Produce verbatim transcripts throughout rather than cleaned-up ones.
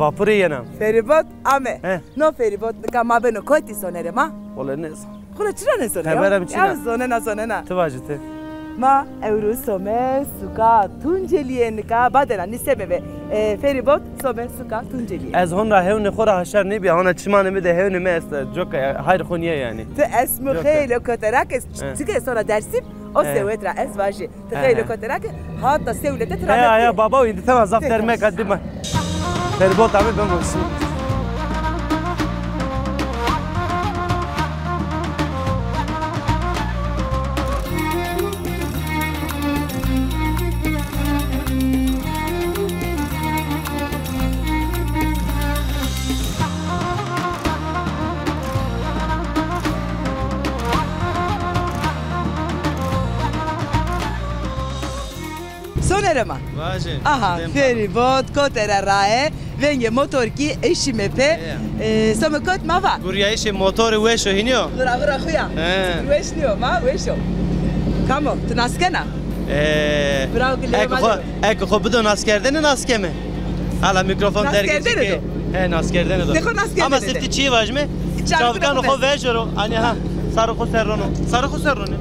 Vapurê yena. Feribot ame. He. No feribot nika ma beno kotî, Sonerê ma? Wele nêzan. Xula çira nêzonê ya? Xebera mi çin a. Ya zonena, zonena. Ti vajî ti. Ma ewro some suka Tuncelîye nika, badena nîseme ve, e, feribot some suka Tuncelîye. Ez hona hewnê xo ra haşar nêbîya, hona çimanê mi de hewnê mi esta, coka, hayr xo nîya yanî. Ti esmu xeylê kote ra ke, çike sona Dersim, o sewet ra ez vajî. Ti xeylê kote ra ke, hata sewlete tira. Heya, heya, baba, îndî tema zaf dermek a dima. Feribot ame bemo şî. Sonerê ma. Vaje. Aha, feribot kote ra rae, vengê motorkî eşîme pê. E, some kot ma va. Guriyayîşê motorî weş o, hînî yo? Vira, vira xuya. He. Weş nîyo, ma weş o. Kam o, ti nas kena? E, bravo ki eke xo, eke xo bido naskerdene, nas keme. Hala mîkrofon dergê çike. He, naskerdene do. Ama sirf ti çîyê vajime. Çavkanê xo vejero. Anî ha. Sarê xo serrono. Sarê xo serrone.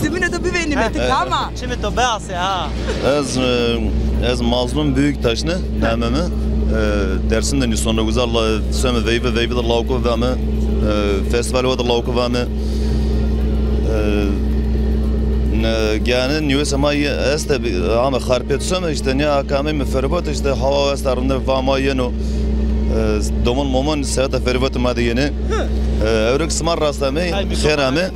Zimînê to bivênîme, ti kam a? Çimê to biase ha. Ez, e, ez Mazlum Büyüktaş ne, namê mi. E, Dersim de nîsonê güzel, la, some veyve, veyve de lawko vame. E, festival de lawko vame. E, ne, gene nîwesê ma ye, este, ame Xarpêt some, îşte, nîya aka ameyme feribot, îşte, hawa esta rinde, va ma yeno. E, domon momon seweta feribotê ma de yenê. E, ewro ke sima rast amey, xêr amê.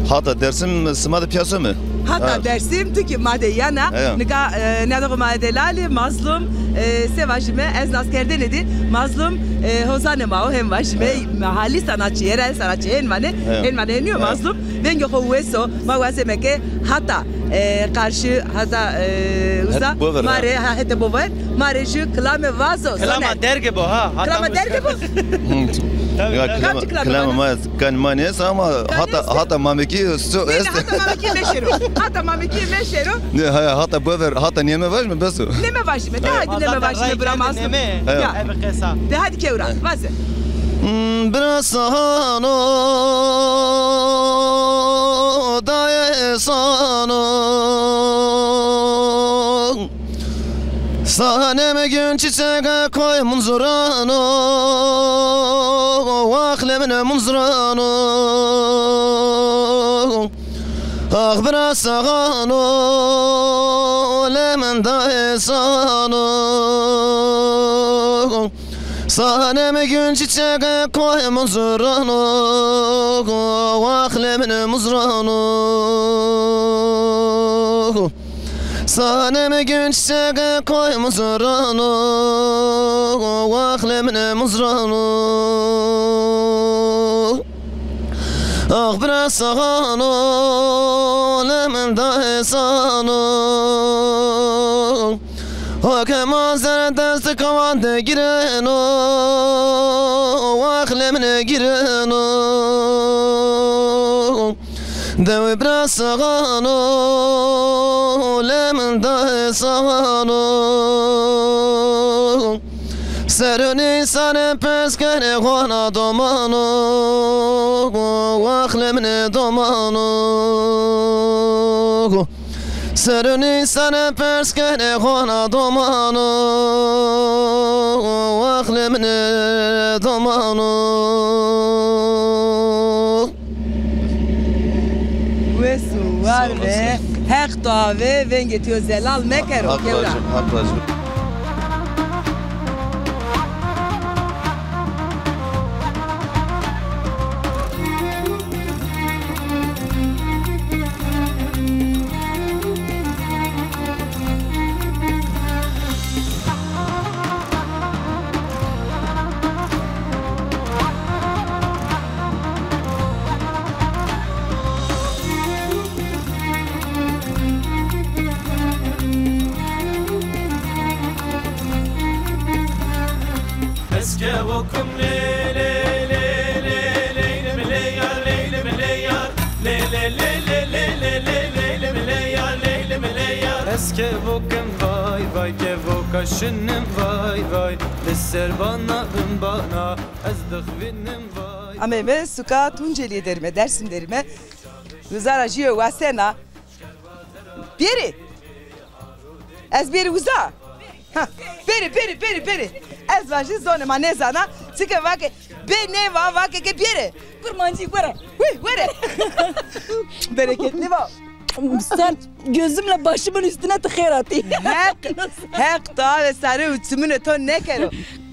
Hata Dersim sima de pîya some. Hata Dersim, tu kî ma de yena. Nika, e, nîyadoxê ma delalî, Mazlum, e, se vajîme, ez naskerdene dî, Mazlum, e, hozanê ma o, hem vajîme, halî sanatçî, yerel sanatçî, hên vanê, hên vanê, hên nîyo Mazlum. Vengê xo wes o, ma wazeme ke hata, e, qarşî, hata, e, uza, ma rê, ha, hete bover, ma rê jü kilame vazo. Kilama derge bo, ha, hata kilama derge bo. Ya, kilama, kilama ma, kan ma nêsa ama hata, hata Mamekî so est. Hata Mamekî meşero. Hata Mamekî meşero. Ne, ha, hata bover, hata nême vajme bes o. Nême vajme, de hadi nême vajme, bira Mazlum. Ya. Ebe qesa. De hadi kewra, vaze. Hmm, bira sano, dayê sano. Sanem gül çiçek koy munzurano, wax lemine munzurano. Ax bira sano, lemin dayê sano. Sanem gül çiçek koy munzurano, wax lemine munzurano. Sanem gül çiçek koy munzurano, wax lemine munzurano. Ax bira sano, lemin dayê sano. Hake ma zere dest kawan de gireno, wax lemine gireno. Dewe bira sano, lemin dayê sano. Serunî sane pers kenê xona domano, wax lemine domano. Serunî sane pers kenê xona domano, wax lemine domano. Wes û war be, Heq to ave, vengê to yo zelal mekero, kewra. Haq razî bo. Ez kevokim lê lê lê lê lê leylim lê yar, leylim lê yar. Lê lê lê lê lê lê lê leylim lê yar, leylim lê yar. Ez kevokim vay vay kevok. Kaşınım vay vay, li ser bana bin bana, ez dixwînim vay. Ameyme suka Tuncelîye derime, Dersim derime. Wizara jîyo wasena. Bêrê. Ez bêrê wiza. Ha, bêrê, bêrê, bêrê, bêrê. Ez vajî zonê ma nêzana. Çike vake, bê nêva, vake ke bêrê. Kurmancî were. Wî, were. Bereketli va. Sen gözümle başımın üstüne tıkher atayım. Heq, Heq to ve sarê û çimunê to nêkero.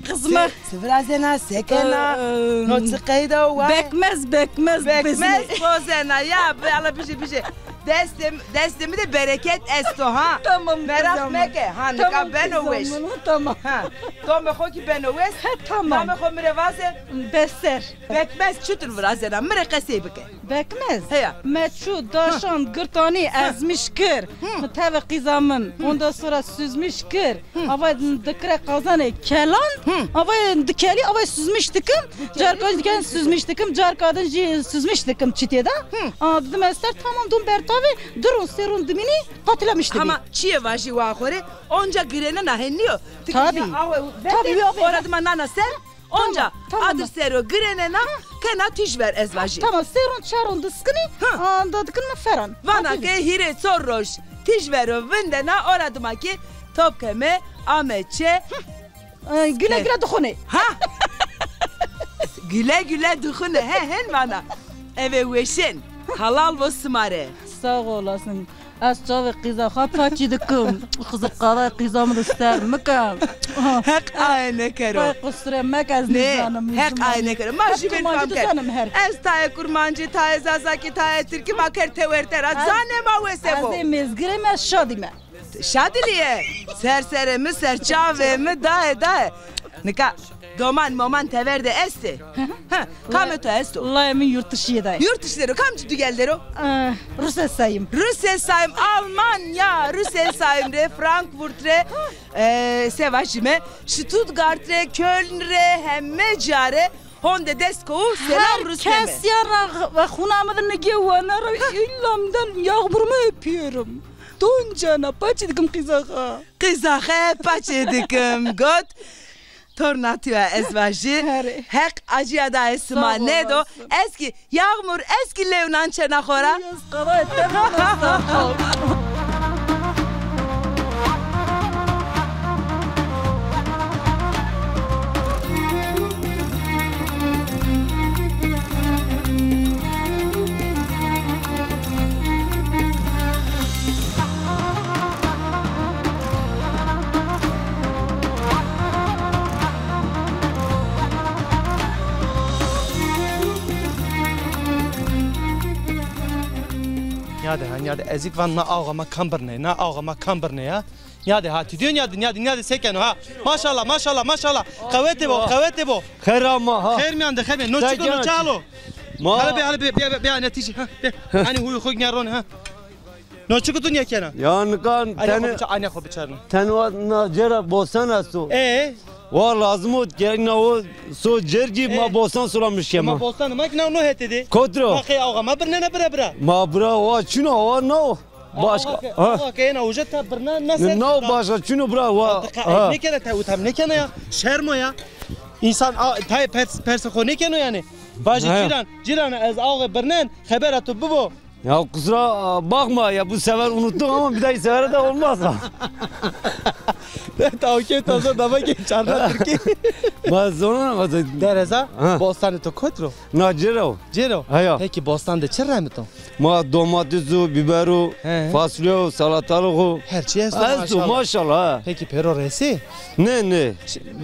Qizme. Se, se virazena, se kena? Ee, no çi qeyda wa? Bekmez, bekmez. Bekmez bizine. Bozena ya, be, ala bije, bije. Destê, destê mi de bereket esto ha. Tamam, merak meke. Ha, nika beno weş. Tamam. Ha, tomê xo ki beno weş. Ha, tamam. Namê xo mi rê vaze. Beser. Bekmez çitur virazena? Mi rê qesey bike. Bekmez. Heya. Me çu, daşan, girtanî, ezmiş kir. Hı. Teve qîza min. Ondan sonra süzmüş kir. Hı. Ava dikire qazanê kelan. Hı. Ava dikelî, ava süzmüş dikim. Car kadın diken süzmüş dikim. Car kadın jî süzmüş dikim çitê de. Hı. Aa, dedim Ester, tamam, dum bertavê, durun serun dimini patilamış dibi. Ama çiye vajî wa xo rê, onca girênena heniyo. Tabii. Tabii, yo, ora dima nana ser. Onca adir sero girênena, kena tîj ver ez vajî. Tamam, serun çarun diskini, anda dikin mi feran. Vana ke hîrê çor roj tîj vero vindena, ora dima ki top keme, ame çe. Ee, güle güle duxune. Ha? Güle güle duxune. He, hen vana. Eve weşin. Halal bo sima rê. Sağ olasın. Ez çavê qîza xo paçî dikim. Xizir qadayê qîza mi de ser mikem. Heq aye nêkero. Ay, qusure mek, ez nêzanim. Heq aye nêkero. Ma jûbîn fam kerd. Ez tayê kurmancî, tayê zazakî, tayê tirkî ma kerd tewerte ra. Zanê ma wese bo. Ez ê mêzgirê me, ez şadî me. Şadîlîye. Ser serê mi, ser çavê mi, daye, daye. Nika doman moman tever de estê? Hı hı. Ha, kamê to esto? Layê min yurt dışîye de. Yurt dışı dero. Kamcî dugel dero? Ee, Rüsselsheim. Rüsselsheim, Almanya, Rüsselsheim rê, Frankfurt rê, e, se vajîme, Stuttgart rê, Köln rê, heme ca rê honde dest kowu selam rüsneme. Herkes ya ra ve xuna mi de nigê wena ra, illa mi de yağmurumu öpüyorum. Doncana, paçî dikim qîza xa. Qîza xe paçê dikim, got. Torna tu ya ez vajî. Herê. Heq acîya daye sima nêdo. Sağ olasın. Ez kî yağmur, ez kî lewnan çena xo ra. Yaz qara ete. Nîyade ha, nîyade. Ez îk van na awa ma kam birnê, na awa ma kam birnê ya. Nîyade ha, ti diyo nîyade, nîyade, nîyade se keno ha. Maşallah, maşallah, maşallah. Qewetê bo, qewetê bo. Xêr ama ha. Xêr mîyan de, xêr mîyan. No çiko, no çalo. Ma. Hele be, hele be, be, be, be, netîjî ha. Be. Hani huyu xo nîya ron ha. No çiko tu nîya kena? Ya nika tene. Ani xo biçarno. Tenwa na cera bostan esto. E? Wa lazim o gerek na o so cergî ma bostan sulamiş kema. Ma bostan ma ki na no hete de. Kotro. Ma xey awa ma birnena bira bira. Ma bira wa çino wa no. Başka. Awa ke, ha. Awa ke ena uca ta birna na ser. No başka çino bira wa. Nêkena ta utam nêkena ya. Şermo ya. İnsan a, tay pers, persa xo nêkeno yani. Vajî cîran, cîran ez awa birnen, xebera tu bibo. Ya kusura bakma ya, bu sefer unuttuk ama bir dahaki sefere de olmaz ha. Tawke taza dava ke çarda Tirkî. Ma zonana ma. Dereza, ha. Bostanê to kotro? Na cero. Cero? Ha ya. Peki bostan de çi remito? Ma domates o, biber o, he, fasulye o, salatalık o. Her çi esto maşallah. Esto maşallah ha. Peki pêro resê? Ne ne.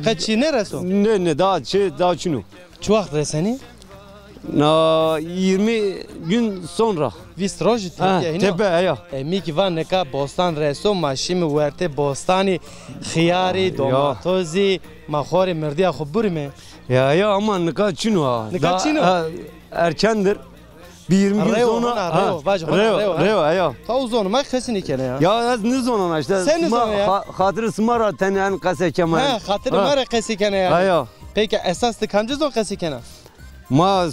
Qet çi nêreso? Ne ne, daha çi, daha çino. Çi waxt resenî? Na yirmi gün sonra. Vîst rojî tepe hîno? Tepe, heya. E, mi kî va nika bostan reso, ma şîme wertê bostanî, xiyarî, domatozî, ma xo rê mirdîya xo burîme. Ya, ya, ama nika çino ha. Nika çino? Ha, erkendir. Bir yirmi gün sonra. Rew, ha, rew, vaj, hona, rew, rew, heya. Taw zonê ma qesî nêkena ya. Ya, ez nizonana işte. Sen nizona ya? Xatirê sima ra tenê en qese kema. Ha, xatirê ma ra qesî kena ya. Heya. Peki esas ti kamci zon qesî kena? Ma, e,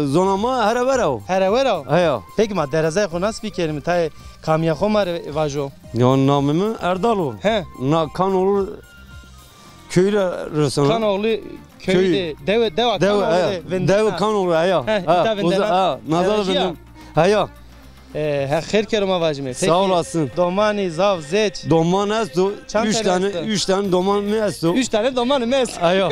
zona ma herevera o. Herevera o? Heya. Peki ma derezayê xo nas bikerîme, tayê kamîya xo ma rê vajo. Ya namê mi Erdal o. He. Na kan olur Köyü de resmen. Kanoğlu köyü de, dewe, dewa Kanoğlu de vindena. Dewe Kanoğlu, heya. He, ha, ita vindena. Ha, nazar vindena. Heya. E, Heq xêr kero ma vajîme. Sağ olasın. Domanî, zaf, zêç. Doman esto. Çand tane esto? Üç tane, üç tane doman mi esto. Üç tane domanî mi esto. Heya.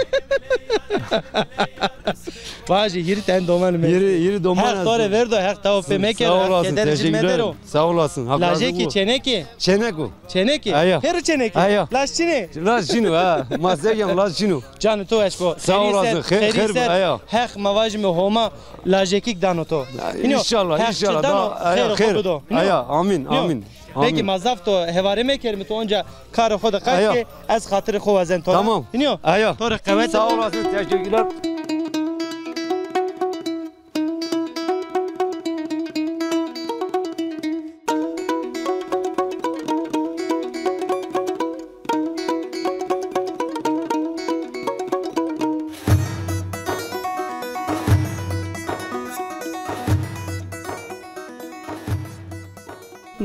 Vajî, hîrê tane domanî mi esto. Hîrê, hîrê doman esto. Heq to rê verdo, Heq tawo pê mekero, Heq kederê ci medero. Sağ olasın. Hak razı olsun. Lajekî, çênekî? Çêneko. Çênekî? Heya. Pêro çênekî? Heya. Laj çin ê? Laj çin o, ha. Ma se gem, laj çin o. Canê to weş bo. Sağ olasın. Xêr, xêr bo, heya. Heq ma vajîme Homa lajekîk dano to. Înşallah, înşallah. Heq ci dano, xêr xo bido. Heya, amîn, amîn. Peki, ma zaf to hevare mekerîme, to onca karê xo de qayt ke, ez xatirê xo wazen to ra. Tamam. Înî yo? Heya. To rê qewet. Sağ olasın, teşekkürler.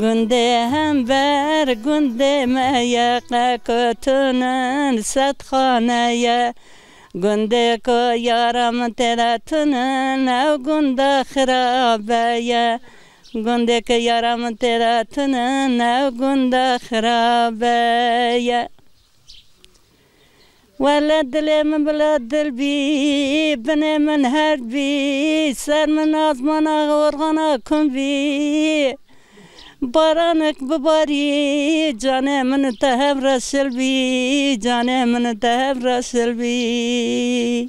Gundê hember gundê me ye, qe kotinin sedxane ye. Gundêko yara min têde tunin, ew gunda xirabe ye. Gundêko yara min têde tunin, ew gunda xirabe ye. Wele dilê min bila dil bî, binê min herd bî, ser min azmana orxana kum bî. Baranik bibarî, canê min te hev ra şil bî, canê min te hev ra şil bî.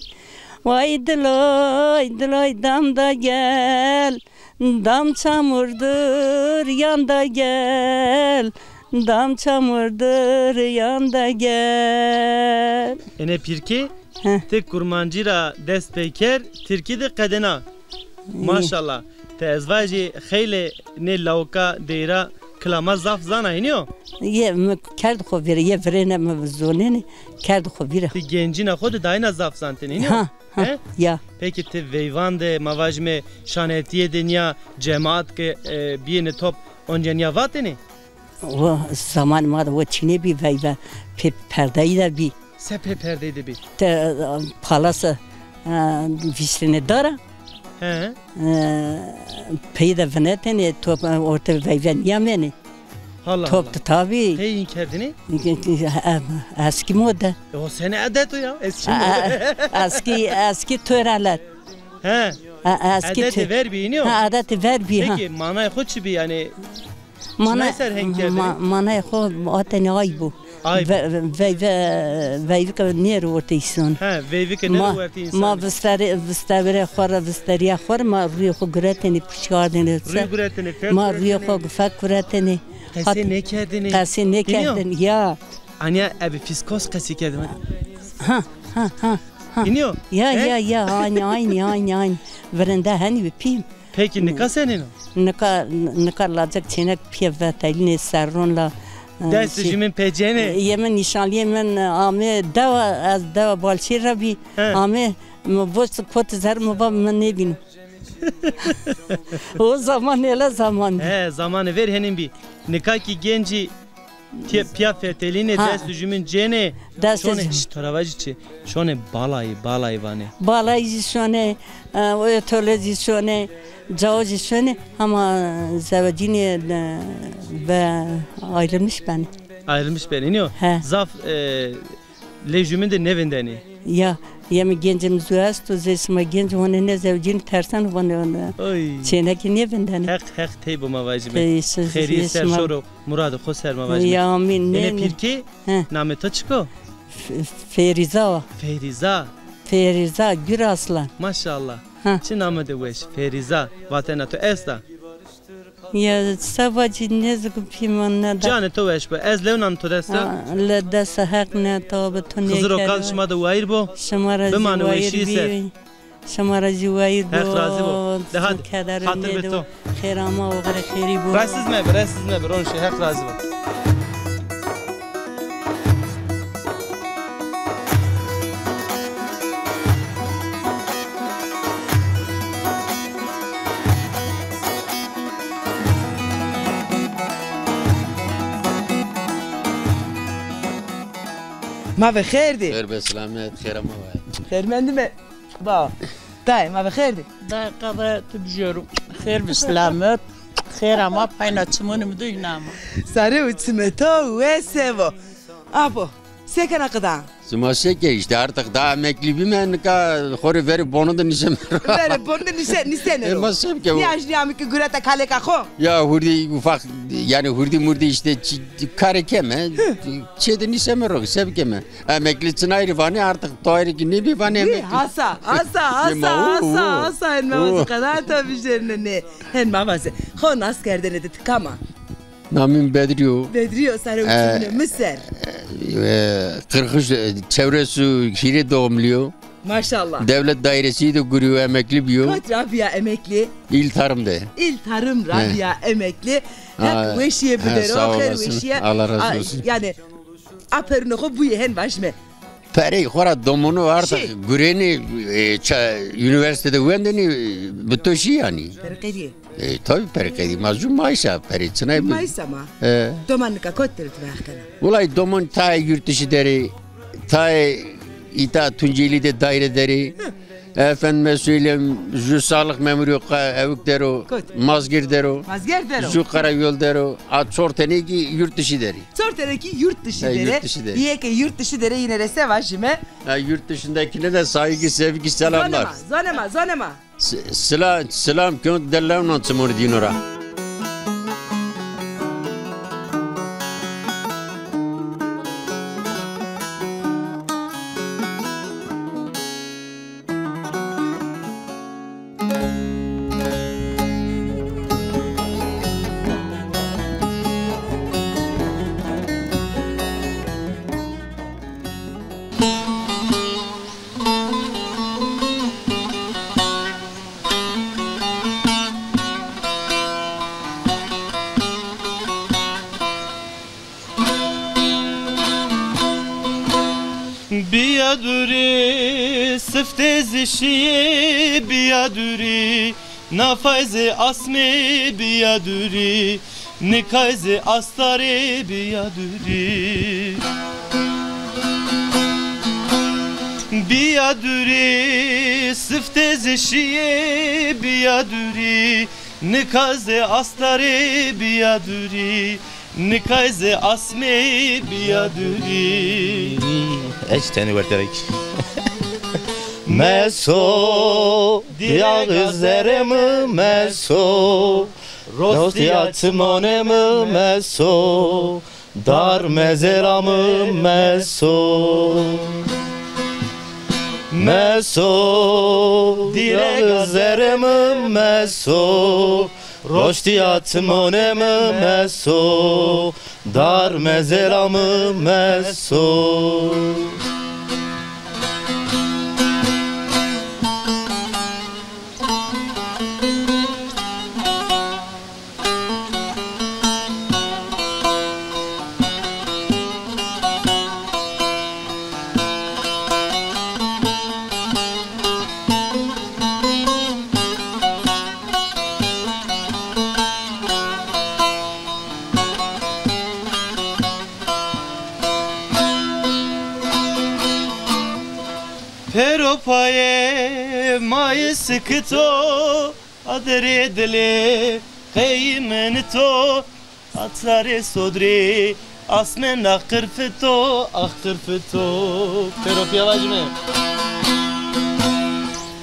Way diloy, diloy dam da gel, dam çamurdur yan da gel, dam çamurdur yan da gel. Ene pîrkê, ti kurmancî ra dest pê kerd, tirkî de qedena. Maşallah. Te ez vajî xeylê nê lawika deyra kilama zaf zana, hînî yo? Ye, mi kerd xo vîre, ye virêne mi zonêne, kerd xo vîre. Ti gencîna xo de dayîna zaf zantêne, hînî yo? Ha, ha, ya. Peki ti veyvan de, ma vajîme şanetîye de nîya cemaat ke, e, bîyêne top, onca nîya vatêne? O zaman ma de o çinê bî, veyve pê perdeyî de bî. Se pê perdeyî de bî? Te, e, palas, e, vîstêne dara. He. E, peyî de vinetêne, top, e, orte veyve nîyamêne. Allah Allah. Top de tabî. Pey hîn kerdêne? E, eskî mode. E, o sene edet o ya, eskî mode. E, eskî, eskî töreler. He. E, eskî. Edetê ver bî, hînî yo? Ha, edetê ver bî, ha. Peki, manayê xo çi bî, yanî? Manayê ser heng kerdêne? Ma-, manayê xo a tenê ay bû. Ay bû. Ve-, ve-, veyve, veyvike nêro wertê îson. He, veyvike nêro wertê îson. Ma, ma visteri-, vistevirê xo ra, visteriya xo ra ma rûyê xo guretêne, pişkardêne. Rûyê guretêne, fek guretêne. Ma rûyê xo fek guretêne. Qesê nêkerdêne. Qesê nêkerdêne, ya. Anya ebe fîskos qesî kerdêne. Ha, ha, ha, ha. Înî yo? Ya, ya, ya, aynî, aynî, aynî, aynî. Virênde henî bi pîm. Peki nika senên o? Nika, nika lacek çênek pîya vetelînê serron la, e, dest û jûmîn pê cênê? Yê min nîşanlîyê min amê dewa, ez dewa Balşîr ra bî. He. Amê, mi bo kotî ser, mi va mi nêbîno. O zaman êle zaman bî. He, zamanê ver henîn bî. Nika kî gencî Tîya pîya fetelînê, dest û jûmîn cênê. Dest û jûmîn. Şonê, şî to ra vajî çi? Şonê balayî, balayî vanê. Balayî zî şonê, e, oyo tole zî şonê, cao zî şonê, hema zewecînê, e, ve ayrılmış benê. Ayrılmış benê, nîyo? He. Zaf, e, lê jûmîn de nêvindenê. Ya, yê mi gencê mi zu esto, zê sima genc hone nêzewcîn tersen hone hone. Oy. Çênekî nêvindene. Heq, Heq tey bo ma vajîme. Tey, siz, xêrî ser şoro, muradê xo ser ma vajîme. Ya, amîn. Ene pîrkê, namê to çik o? F-, Fêrîza wa. Fêrîza. Fêrîza Gür Aslan. Maşallah. Ha. Çi name de weş, Fêrîza. Vatena to esta? Ya, se vacî, nêzîk û pîman neda. Canê to weş bo. Ez lew nan to dest de. Ha, le dest Heq neda bi to nêkero. Xizir û kal şima de wayîr bo. Şima ra zî wayîr bî. Şima ra zî wayîr bo. Heq razî bo. De hadi, xatir be to. Xêr ama, oxirê xêrî bo. Resiz mebe, resiz mebe, ron şê, Heq razî bo. Ma ve xêr dî. Xêr be selamet, xêr ama vay. Xêr mendîme. Ba. Dayê ma ve xêr dî. Dayê qada tu bijêro. Xêr be selamet. Xêr ama payna çimonê mi do hîna ama. Sare û çimê to wes vo. Apo, se kena qida? Sima se ke, îşte artık daha emeklî bîme, nika xo rê verê bono de nîseme ro. Verê bono de nîse, nîsene ro. E, ma se bike o. Nîyajnîya mi ki gureta kaleka xo. Ya hurdî ufak, yanî hurdî murdî îşte çi-, karê keme, çê de nîseme ro, se bikeme. Emeklî çinay rê vanê artık, tayê rê ki nêbî vanê emeklî. Hasa, hasa, hasa, hasa, hasa, hen ma vaze qeda to bijêrine nê. Hen ma vaze. Xo nas kerdene de ti kam a? Namê mi Bedrî yo. Bedrî yo, sare û çimonê mi ser. E, kırk üç, e, çewres û hîrê doğumlî yo. Maşallah. Devlet dairesi de gurîyo, emeklî bîyo. Kot ra bîya emeklî? İl Tarım de. İl Tarım ra bîya emeklî. Heq weşîye bidero, xêr weşîye. Allah razı olsun. Yanî, aperûnê xo buyê hen vajîme. Perey xo ra domonu artık gurênî, e, ça-, üniversitede wendênî, e, bi to şî yanî. Perê qedî. E, tabii perê qedî. Ma ju maaşa perê çinay bi. Maaşa ma. E. Doman nika kot der tu vext kena? Wulay domon tayê yurt dışı derê, tayê îta Tunceli de daire derê. Efendime söyleyeyim, ju sağlık memuru ewik dero, Mazgir dero. Mazgir dero. Ju karayol dero. A çor tenê ki yurt dışı derê. Çor tenê ki yurt dışı derê. Yurt dışı derê. Yê ke yurt dışı derê yine rê se vajîme. Ha, yurt dışındakine de saygı, sevgi, selamlar. Zonê ma, zonê ma, zonê ma. S-, sila-, selam kön dellemnan çimur dîno ra. Bîya dûrî, siftê zî şîyê, bîya dûrî, nafay zî asmê bîya dûrî, nikay zî astarê bîya dûrî. Bîya dûrî, siftê zî şîyê bîya dûrî, nika zî astarê bîya dûrî, nikay zî asmê bîya dûrî. Ez tenê werterek. Meso, dîyaxê zerê mi meso, rostîya çimonê mi meso, dar mezela mi meso. Meso, dîyaxê zerê mi meso, rostîya çimonê mi meso, dar mezela mi meso. Pêro payê mayî sikito, adirê dilê qeyî minito, atarê sodrî asmên ra qirfito, ax qirfito. Pêro pîya vajîme.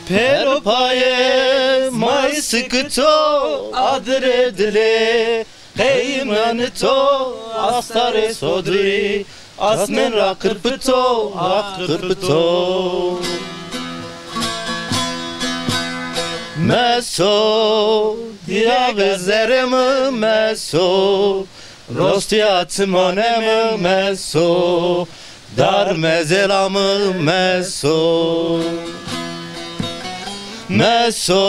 Pêro payê mayî sikito, adirê dilê qeyî minito, astarê sodrî asmên ra qirpito, ax qirpito. Meso, dîyaxê zerê mi meso, rostîya çimonê mi meso, dar mezela mi meso. Meso,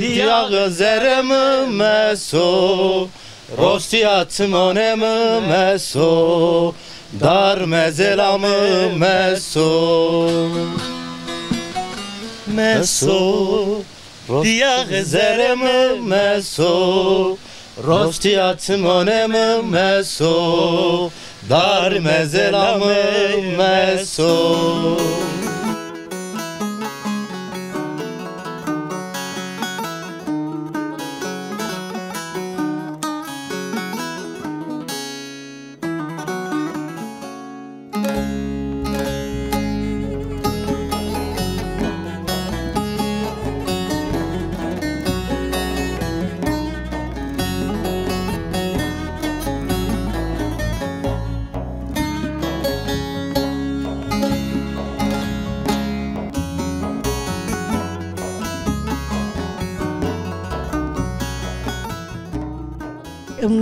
dîyaxê zerê mi meso, rostîya çimonê mi meso, dar mezela mi meso. Meso, dîyaxê zerê mi meso, rostîya çimonê mi meso, Dar mezelamê meso.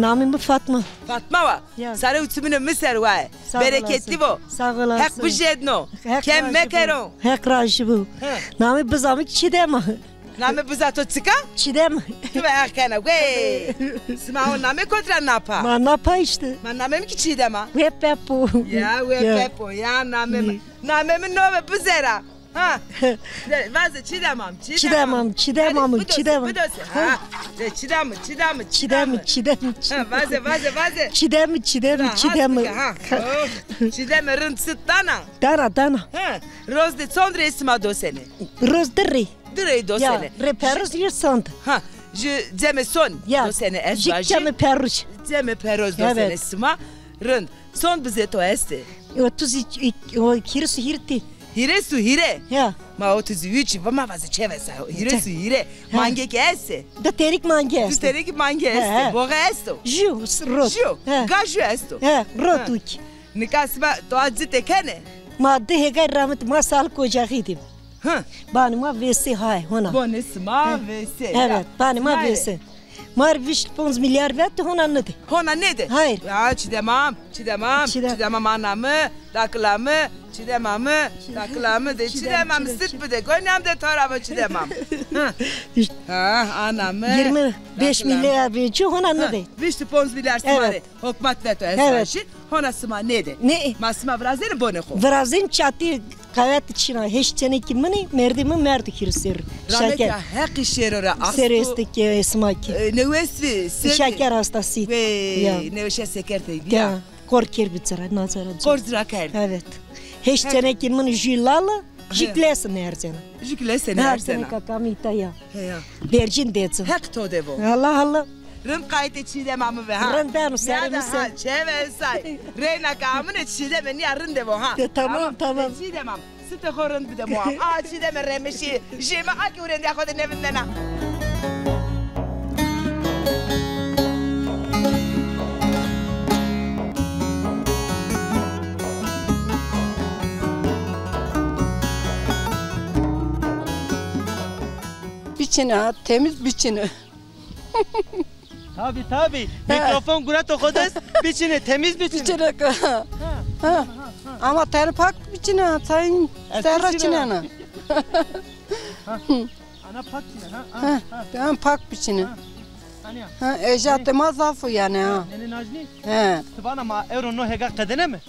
Namê mi Fatma. Fatma wa. Ya. Sare û çimino mi ser waye. Sağ olasın. Bereketli bo. Sağ olasın. Heq bijêdno. Heq razı bo. Kem mekero. Heq razı bo. He. Namê biza mi Çiğdem a. Namê biza to çik a? Çiğdem. Tu ve heq kena. Wey. Sima o namê kotî ra napa? Ma napa işte. Ma namê mi kî Çiğdem a. We pepo. Ya, we pepo. Ya, namê mi. Namê mi no ve bizera. Ha. De, vaze Çiğdem am, Çiğdem am. Çiğdem am, Çiğdem am, Çiğdem. Bidose, bidose. Ha. De Çiğdem, Çiğdem, Çiğdem, Çiğdem. Ha, vaze, vaze, vaze. Çiğdem, Çiğdem, Çiğdem. Ha. Oh. Çiğdem rind sit dana. Dana, dana. Ha. Roz de çond rey sima dosene? Roz di rey. Di rey dosene. Ya, rê perroz yê sond. Ha. Jü cemê son dosene ez vajî. Cemê perroz. Cemê perroz dosene sima. Rind. Son bizê to estê? Otuz iki, o, hîris û hîrê. Hîrês û hîrê? Ya. Ma otuz üç, va ma vaze çevesa. Hîrês û hîrê. Ha. Mange kî estê? Di terîk mange estê. Di terîk mange estê. He, he. Boğe esto? Jü, rot. Jü. He. Ga jü esto. He, rot û kî. Nika sima to a cite kenê? Ma di hêgay ramit, ma salik ocaxî dîm. Hı. Banê ma vêsê hay, hona. Bonê sima vêsê. Evet, banê ma vêsê. Ma rê vîst ponc milyar vet, hona nêdê. Hona nêdê? Hayır. Ya, Çiğdem am, Çiğdem am, Çiğdem am ana mi, dakila mi, Çiğdem am, dakila mi de, Çiğdem am, sit bide, goynam de tarava Çiğdem am. Ha, ana mi, yirmi beş milyar vecî, hona nêdê. Vîst ponc milyar sima rê. Hukmat veto esasî, hona sima nêdê. Ne? Ma sima virazêne bonê xo. Virazên çatî qewet çin a, heşt çenekî min ê, merdê mi merdo hîris serrî. Rahmetî ya, Heqî şêro ra asto. Serê estê ke sima kî. E, newes vî, serê. Şeker hastasî. Wey, newşa seker tey vîya. Ya, kor kir bi cira, nazara cira. Kor cira kerd. Evet. Heşt çenekî min jü lal a, jü kî lese nêerzena. Jü kî lese nêerzena. Nêerzena, kaka mi îta ya. Heya. Bercîn decin. Heq to de vo. Allah Allah. Rind qaytê Çiğdem amı ve ha. Rind beno, serê mi ser. Çeve say. Reyna ke amine Çiğdem nîya rinde vo ha. De, tamam, tamam. Çiğdem am. Site xo rind bide mo am. A Çiğdem remişî. Jê mi a ke urendiya xo de nevindena. Biçine ha, temiz biçine. Tabi, tabi. Mikrofon gureto xo dest, biçine, temiz biçine. Biçine ka. Ha. Ama tenê pak biçine, sayın serra çinena. Ana pak çine, ha? Ha, ha. Tamam, pak biçine. Ha. Anja te ma zaf o yani ha. Nene Najnî? He. Ti vana ma ewro no hêga qedêne mi?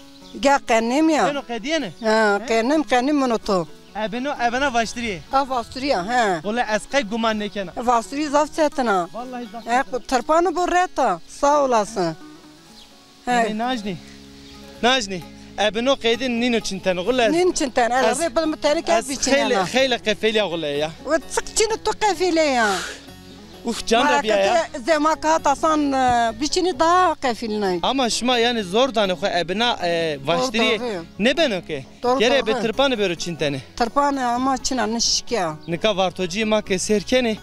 Ga qenîm ya. Eno qedîyene? Ha, qenîm, qenîm mino to. Ebeno, ebena vaştirîye. Ha, vaştirîye, he. Wele ez qey guman nêkena. Vaştirî zaf çetin a. Wellahî zaf çetin a. He, tirpanî bo reta. Sağ olasın. He. Ê, Najnî. Najnî. Ebeno qeydin nîno çintene. Wele ez. Nîn çintene. Ez rê bil mi tenî kes biçinena. Xeyle, xeyle qefelîya wele ya. Ve çik çinî tu qefelîya. Uf, can de bîya ya. Zema ke hat asan, e, biçinî daha qefilnay. Ama şima yani zor danê xo ebina, e, vaştirî nêbeno ke. Gere bi tirpanî bêro çintene. Tirpanî ama çina nişkîya. Nika vartocîyê ma ke sêr kenê,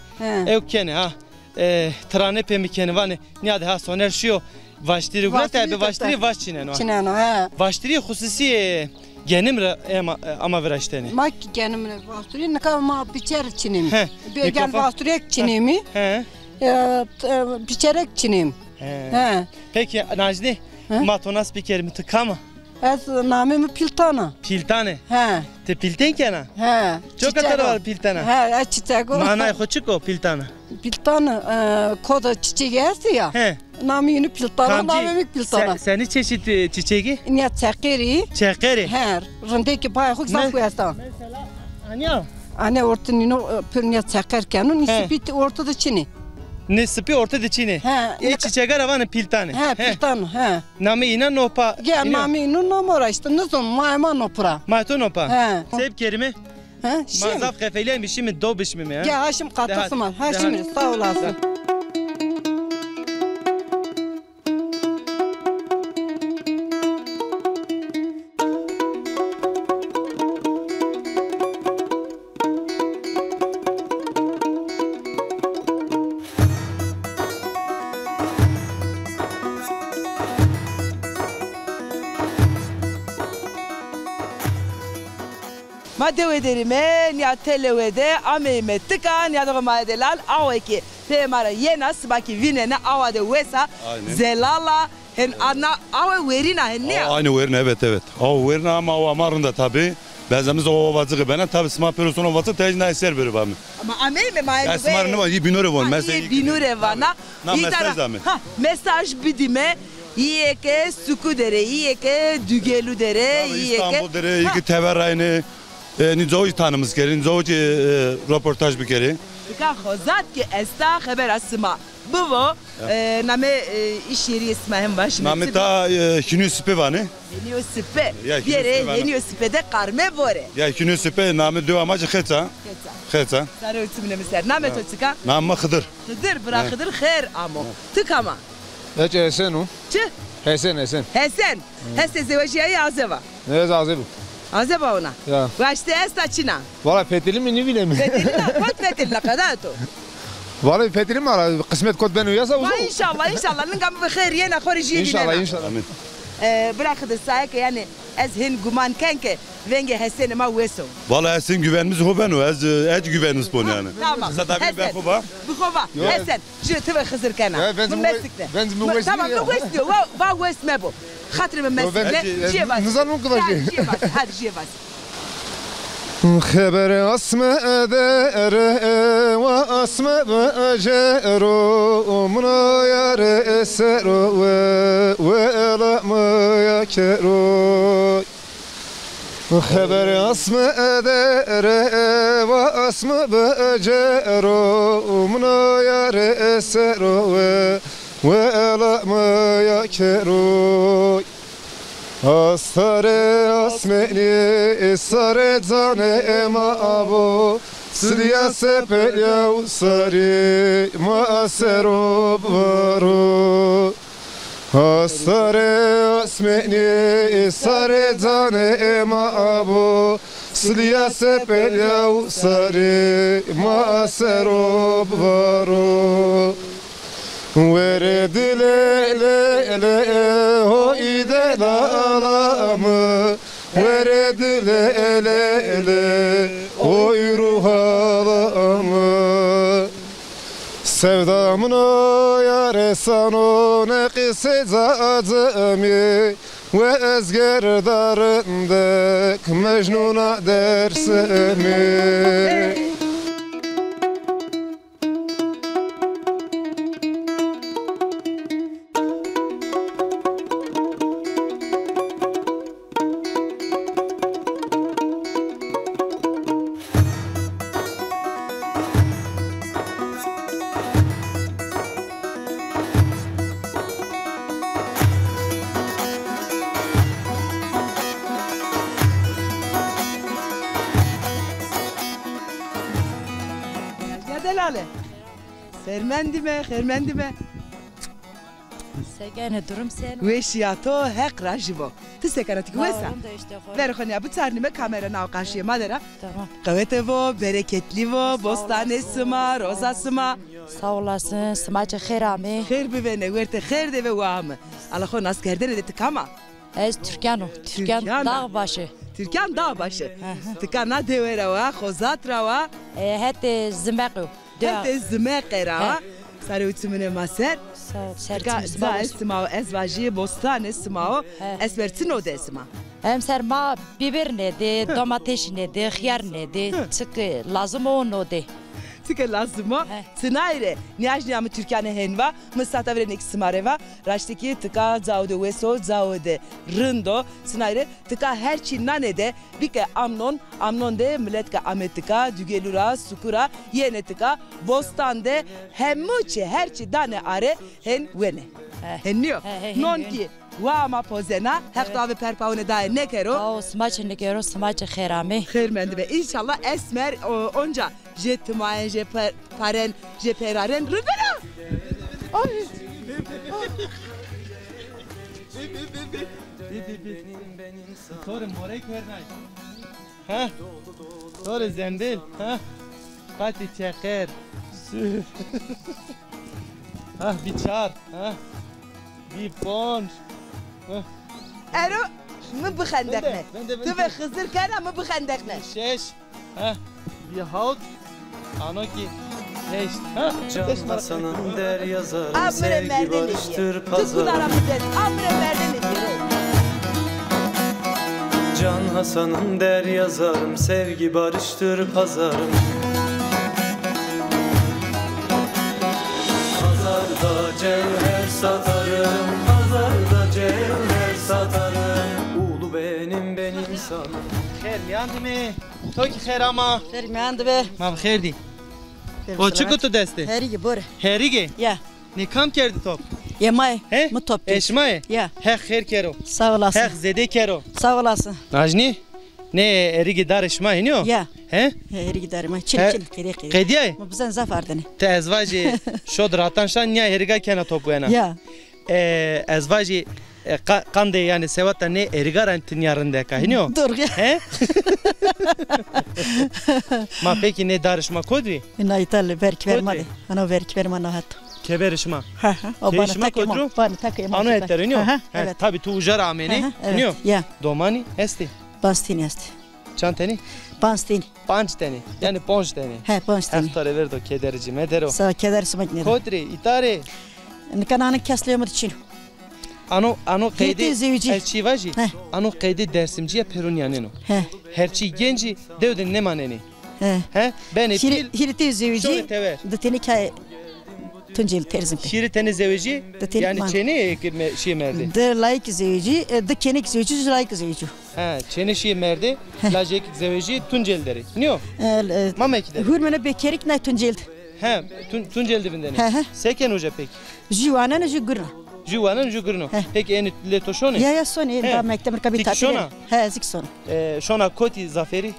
ew kenê ha. E, tirane pê mi kenê vanê. Nîyade ha Soner şîyo. Vaştirî gurete, bi vaştirî vaş çineno. Çineno, he. Vaştirî xususî, e, genim ra ema, e, ama viraştene. Ma kî genim ra vaştirî, nika ma biçer çinîm. He. Bi-, gen vaştirek çinîmî. He. E, t-, e, biçerek çinîm. He. He. Peki, Najnî, ma to nas bikerîme, ti kam a? Ez namê mi Pîltan a. Pîltan ê? He. Ti pîltên kena? He. Çoka tera war pîltena? He, ez çîçek o. Manayê xo çik o pîltana? Pîltan, e, koda çîçegî estî ya. He. Namê yînû Pîltan a, namê mi Pîltan a. Senî çeşît, e, çîçegî? Nîya çeqerî. Çeqerî? He, rindekî payê xo zaf esta. Mesela, anîya? Anîya ortê nîno, e, pir nîya çeqer keno, nî spît ortê de çinî. Nê sipî orte de çînê. He. Ê çîçega ra vanê pîltanê. He, pîltan, he. Namê înan nopa. Ya, namê înan noma ra îşte, nizon, maê ma nopa ra. Maê to nopa. He. Sey bikerîme? He, ma zaf xefelîyayîme, şîme do bişmîme, ha? Ya, ha şîme qata sima. Ha şîme, sağ olasın. Ma dewe der îme, nîya tê lewe de ameyîme tika, nîyadoxê ma yê delal awe ke pê ma ra yena, sima kî vînenê awa de wes a, zelal a, hen ana awe werîn a, hen nîya? Awa aynî werîn a, evet, evet. Awa werîn a ama awa ma rind a tabî. Benzemiz o Ovacık bena, tabî sima pêro son Ovacık, te hîç nayê ser bêro vame. Ama ameyîme ma. Ya sima rê nîva, yî bîno rê von, mesela yî bîno rê vana. Na mesaj dame. Ha, mesaj bidîme. Yî eke Suku der ê, yî eke Dugelu der ê, yî eke Îstanbul der ê, yî ki Teverayne. E, nî cawo kî tanimîz kerê, nî cawo kî, e, roportaj bikerê. Tika Xozat kî esta, xebera sima bivo. E, namê, e, îş yerî yê sima hem vajîme. Namê ta, e, Hînîyo Sipe vanê. Hînîyo Sipe. Ya, Hînîyo Sipe vanê. Bêrê Hînîyo Sipe de qarme vore. Ya, Hînîyo Sipe, namê dewa ma ci Xeça. Xeça. Xeça. Sare û çimine mi ser. Namê to çik a? Namê mi Xidir. Xidir, bira Xidir xêr amo. Ti kam a? Ez Hesen o. Çi? Hesen, Hesen. Hesen. Hesen zewejîyayî, azeb a? Ez azeb o. Azeb a ona? Ya. Waşte esta çin a? Valla fetelîme, nêvîneme. Fetelîna, kot fetelîna, qeda to? Valla fetelîme, qismet kot beno yasa uzo. Va înşallah, înşallah. Linga mi bi xêr yena, xo rê jîyê vînena. Înşallah, înşallah. Amîn. E, bira Xidir, saye ke yanî ez hên guman ken ke vengê Hesenê ma wes o. Valla Hesen güvenimiz ho beno, ez, e, ez güvenimiz bon yanî. Tamam. Hesen. Bi xo va. Hesen. Jû ti ve Xizir kena. Mi mesikne. Tamam, mi wes nîyo. Va, va wes mebo. Xatirê mi mesikne. Jûye vas. Nizanîme qida jûye. Hadi jûye vas. Xeber asme dere, wa asme bicero, mino yare sero we, we elame ya kero. Xeber asme dere, wa asme bicero, mino yare sero we, we elame ya kero. Astare asmenî, sare canê ma abo, silîya sepelîya û sarî ma sero bivaro. Astare asmenî, sare canê ma abo, silîya sepelîya û sarî ma sero bivaro. Were dile le le, hoy delala mi, were dile le le, hoy ruhala mi. Sevda min o yare sano, ne qise Cazimi, we ez gerda rindek Mecnuna Dersimi. Ya delale. Sermendîme, xêrmendîme. Se kenê, durum seno? Weşîya to Heq rajî bo. Ti se kena, ti kî wes a? Verê xo nîya biçarnîme, kamera nao qarşîyê ma der a. Tamam. Qewete vo, bereketlî vo, bostanê sima, roza sima. Sağ olasın, sima çi xêr amê. Xêr bivêne, wertê xêr de ve wa ame. Ala xo naskerdene de ti kam a? Ez Türkan o. Türkan Dağbaşı. Türkan Dağbaşı. Hı hı. Ti ka na dewe ra wa, Xozat ra wa? E, hetê Zimeq o. Hetê Zimeqe ra. Sarê û çimunê ma ser. Sağ ol. Ser çimê sima. Ca sima o, ez vajî bostanê sima o. He. Ez ver çi nodê sima? Emser ma bibir nêdê, domateş nêdê, xiyar nêdê, çik lazim o nodê. Ti ke lazim o. He. Sinay rê, niyaj niya mi Türkiyanê hên va, mi sata verênê kî sima rê va, raştî kî tika cao de wes o, cao de rind o, sinay rê tika her çî nanê de bîke amnon, amnon de milet ke ame tika, dugêlu ra, suku ra, yenê tika, bostan de hemû çî, her çî danê are, hên wenê. He. Hên nîyo? He, he, hên, hên. Non kî wa ma pozena, Heq to ave perpawine daye nêkero. Sağ ol, sima çi nêkero, sima çi xêr amê. Xêr mendî be. Înşallah Esmer, o, onca jê timayen, jê pe-, paren, jê peraren rind bena. Ay. Bi, bi, bi. Sorê morey kernay. Ha? Sorê zembîl. Ha? Qatî çeqer. Sü-, ha, bî çar. Ha? Bî ponc. Ha? Ero mi bixendeqne. Bende, bende, bende. Ti ve Xizir kena, mi bixendeqne. Şeş. Heh, bî hawt, ano kî heşt. Ha, Can heşt Hasan'ın der yazarım, sevgi barıştır pazarım. Amire merdene diye. Can Hasan'ın der yazarım, sevgi barıştır pazarım. Pazarda cevher satarım, pazarda cevher satarım. Ulu benim, ben insanım. Xêr mîyan de mi? To kî xêr ama. Xêr mîyan de be. Ma bi xêr dî. Xêr. O çik o to destê? Herîge, bore. Herîge? Ya. Nê kam kerdî top? Yê ma yê. He? Mi top kerdî. Ê şima yê? Ya. Heq xêr kero. Sağ olasın. Heq zêde kero. Sağ olasın. Najnî? Nê herîge darê şima hînî yo? Ya. He? He, herîge darê ma. Çil, he, çil, qedîye, qedîye. Qedîye? Ma bizan zaf ardene. Ti ez vajî şod ratan şan nîya herîga kena top wena. Ya. E, ez vajî, e, qa-, qandê, yanî sewata nê erîgaran ti nîya rindek a, hînî yo? Doğru. He? Ma pekî nê darê şima kot bî? Na îtal verkver ma de. Kot bî? Ana verkver ma na hat. Keberê şima? Ha, ha. O keyê bana şima takê kot ma ro? Bana takê ma. Ano heter, hînî yo? Ha, ha, he, evet. Tabî tu uca ra amênê, ha, ha, hînî yo? Evet, ya. Domanî estê? Panc tenî estê. Çand tenî? Panc tenî. Panc tenî. Yanî ponc tenî. He, ponc tenî. Heq to rê verdo, kederî ci medero. Sağ ol, keder sima ci nêro. Kot rê, îta rê? Nika nane kes lê mi de çin o. Ano, ano qeydê, hîrê tey zewicî. Ez çî vajî? He. Ano qeydê Dersimcîye pêro nîyanên o. He. Her çî gencî dew de nêmanenê. He. He? Benê pîl. Hîrê tey zewicî. Şorê tever. Di tenî kay Tuncel terzim pê. Hîrê tenî zewicî, yanî çênê ke me-, şîyê merdê? Di layik zewicî, e, di kênêk zewicî, ju layik zewicî. He, çênê şîyê merdê, he, lajekî zewicî Tuncel der ê. Nîyo? E, e, Mamekî der ê. Hurmene bekerik nay Tuncel de. He, Tun-, Tuncel de vindenê. He, he. Se kenê uca pekî? Ju wanenê, ju gurna. Ju wanenê, ju gurno. He. Pekî enê lê to şonê? Ya, ya, sonê, he, da mekteb, rika bî tatil. Ti kî şona? He, ez kî sona. E, şona kotî zaferî?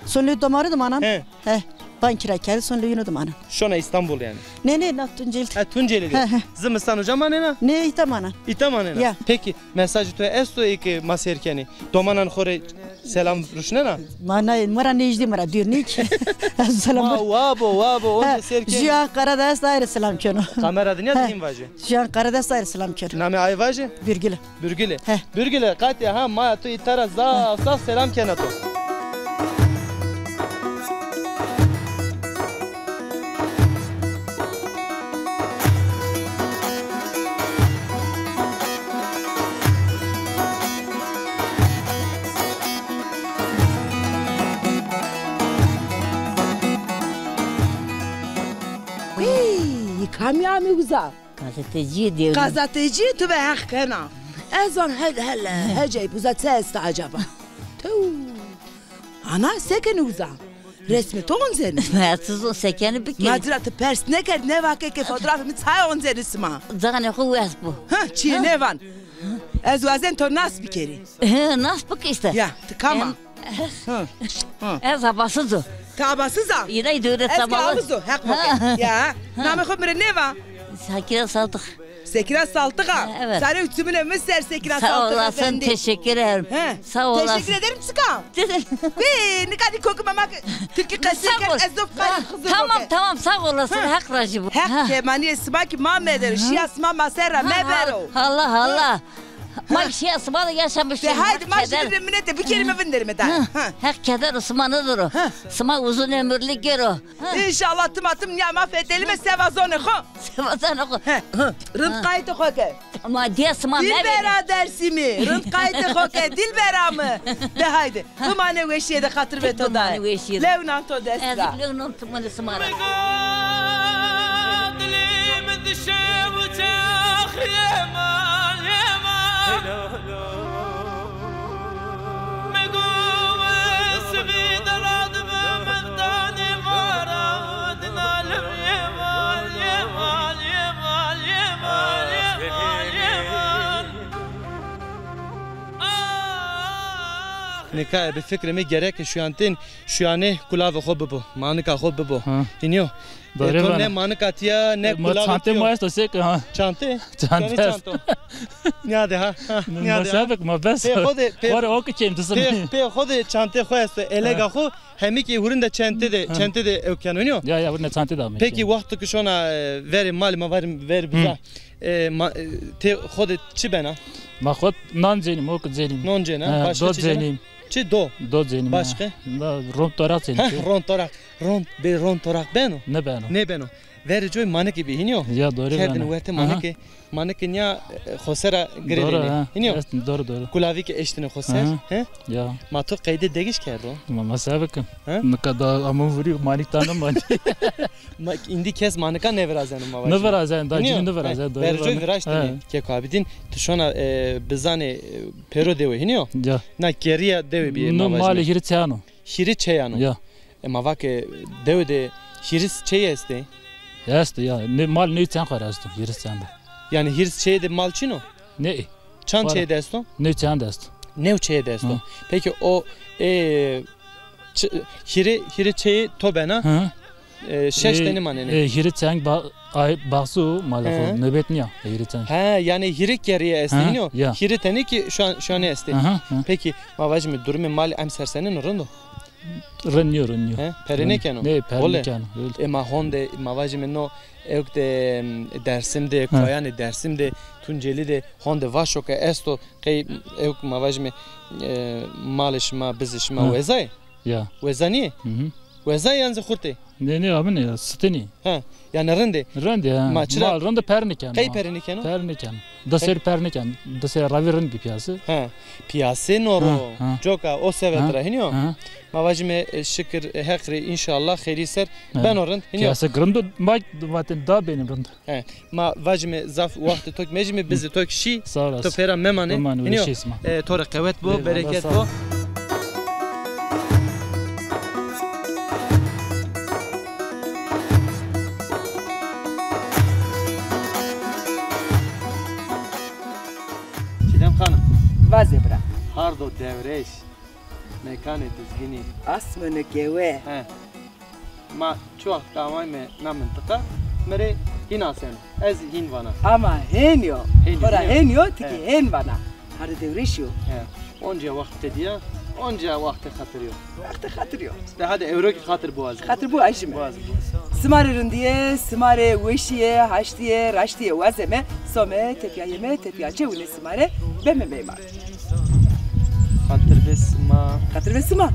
Son lê domanî de manan. He. He. Bank kira kerdî, son lê yîno de manan. Şona Îstanbul yanî? Nê, nê, na Tuncelî. Ha, Tuncelî de. He, he. Zimistan uca manena? Nê, îta manan. Îta manena. Ya. Pekî, mesajê to esto ê ke ma sêr kenê? Domanan xo rê selam ruşnena? Ma na, mi ra nêjdî, mi ra dûr nî kî. Ez selam. Ma wa bo, wa bo, onca sêr kenê. Jû Ankara de est, aye rê selam keno. Kamera de nîya de hîn vajê. Jû Ankara de est, aye rê selam keno. Namê aye vajê? Birgîl. Birgîlî. He. Birgîlî, qatî ha maya to îta ra zaf zaf selam kena to. Hî, kamî amê uza? Gazetecîyê dewrî. Gazetecîyê, tu ve heq kena. Ez van he-, hele, heceyb uza çi esta acaba? Tew. Ana, se kenê uza? Resmê to oncenê? Ez çi zon, se kenê bikerî. Ma ci ra ti pers nêkerd, nêva ke ke fotoğrafê mi çay oncenê sima? Canê xo wes bo. Ha, çîyê nêvan. Ez wazen to nas bikerî. He, nas bike îşte. Ya, ti kam a? Hı. Hı. Ez Abasiz o. Ti Abasiz a? Îrey dewre. Ez kî Awiz o, heq bo ke. Ya. Namê xo mi rê nêva? Sekîna Saltix. Sekîna Saltix a? Ha, evet. Sarê û çimûnê mi ser Sekîna Saltix efendî. Sağ olasın, teşekkür ederim. He. Sağ olasın. Teşekkür ederim çika? Bê, nika nî kokî mama Tirkî qesey kerd, ez zaf qay Xizir. Tamam, tamam, sağ olasın, Heq rajî bo. Heq kemanîyê sima kî ma medero, şîya sima ma ser ra mebero. Allah, Allah. Ma şîya sima de yaşamış. De haydi ma şîrî de minete bikerîme vinderîme da. Ha. Heq keder û sima nidiro. Ha. Sima uzun ömürlü gero. Ha. İnşallah tim a tim nîya ma fetelîme seva zonê xo. Seva zonê xo. Ha. Rind qaytê xo ke. Ma dîya sima mevîne. Dilbera Dersîmî, rind qaytê xo ke, dilbera mi. De haydi. Bimane weşîye de, xatir ve to daye. Bimane weşîye de. Lew nan to dest ra. Ez lew nan to mane sima ra. Nika bi fikrê mi gereke şuyantên, şuyanê kulavê xo bibo, manika xo bibo. Ha. Hînî yo. E, to ne manika tîya, ne kulavê tîya. Ma çantê ma esto sek, ha. Çantê? Çantê. Senî çanto? Nîyade ha, ha, nîyade ha. Ma sebek ma bes. Pê xo de, pê, pê xo de çantê xo esto, elega xo. Hemî kî hurinde çente de, çente de ew keno, nîyo? Ya, ya, hurinde çente de amê. Pekî wexto ki şona, e, verê malê ma, verê, verê biza. E, ma, e, tê xo de çi bena? Ma xo nan cenîm, ok cenîm. Non cena, başka çi cena? Çi do? Do cenîm. Başka? Da ron toraq cenîm. Heh, ron toraq. Ron, bê ron toraq beno? Nêbeno. Nêbeno. Verê coy manikî bî, hînî yo? Ya, doğru. Kerdin werte manikî. Manikî nîya, e, xosera girêdêne. Hînî yo? Doğru, doğru. Kulavî ke eştine xoser, he? Ya. Ma to qeyde degiş kerdo? Ma, ma se bikim. He? Nika da ama vurî manik tane manik. Ma, îndî kes manika nêvirazeno ma vajî. Nêvirazeno, da cinî nêvirazeno, doğru. Verê coy viraştîne. Keko Abîdîn, ti şona, e, bizanê, e, pêro dewe, hînî yo? Ya. Na kerîya dewe bîye ma vajî. No malê hîrê çeyan o. Hîrê çeyan o. Ya. E, ma va ke dewe de hîris çey estê? Estê ya. Ne, mal nê çend xo ra esto, hîris çend de. Yanî hîris çeyê de mal çin o? Ne. Çend çeyê de esto? Nê çend esto. Nê çeyê de esto. Peki o, e, hîrê, hîrê çeyê to bena? E, şeş tenî manenê. E, hîrê çend ba-, ay, baxsî o, malê xo nobet nîya, hîrê çend. He, yanî hîrê kerîye estê, hînî yo? Ya. Hîrê tenî kî şu an, şu an estê. Peki, ma vajîme durumê malê emser senîn o, rind o? Rind nîyo, rind nîyo. He? Pere nêkeno? Nê, pere nêkeno. E, ma honde, ma vajîme no, ewk de, em, Dersim de, koyanê Dersim de, Tuncelî de, honde vaşo ke esto, qey ewk ma vajîme, e, malê şima, bizê şima weza yê? Ya. Weza nîyê? Weza yê yan zî xurtê? Nê, nê, amine ya, sitinî. He. Yanî rind ê? Rind ê, he. Ma çira? Mal rind ê, per nêkeno. Qey per nêkeno? Per nêkeno. Di serî per nêkeno. Di serî ravî rind bî pîyase. He. Pîyase no ro. Ha, ha. Coka o sebet ra hînî yo. Ha. Ma vajîme, e, şikir, e, Heq rê înşallah xeyrî ser beno rind. Hînî yo. Pîyase rind o, ma vatên da benî rind. He. Ma vajîme zaf wextê to kî mejîme, bizê to kî şî. Sağ olasın. To pêra memanê. Memanê, hînî yo. Weşî sima. E, to rê qewet bo, bereket bo. Çiğdem Hanım. Vaze bira. Hardo Devreş. Mekanê Duzginî. Asmênê kewe. He. Ma çi wext ke amayme na mintiqa, mi rê hîn aseno. Ez hîn vana. Ama hên yo. Hên yo. Xora hên yo, ti kî hên vana. Hardo Devreş yo. He. Onca wext tedîya, onca wextê xatir yo. Wextê xatir yo. De hadi ewro kî xatir biwazîme. Xatir biwazîme. Biwazîme. Sima rê rindîye, sima rê weşîye, haştîye, raştîye wazeme, some, tepîya yeme, tepîya cewine sima rê beme meyman. Xatir be sima. Xatir be sima.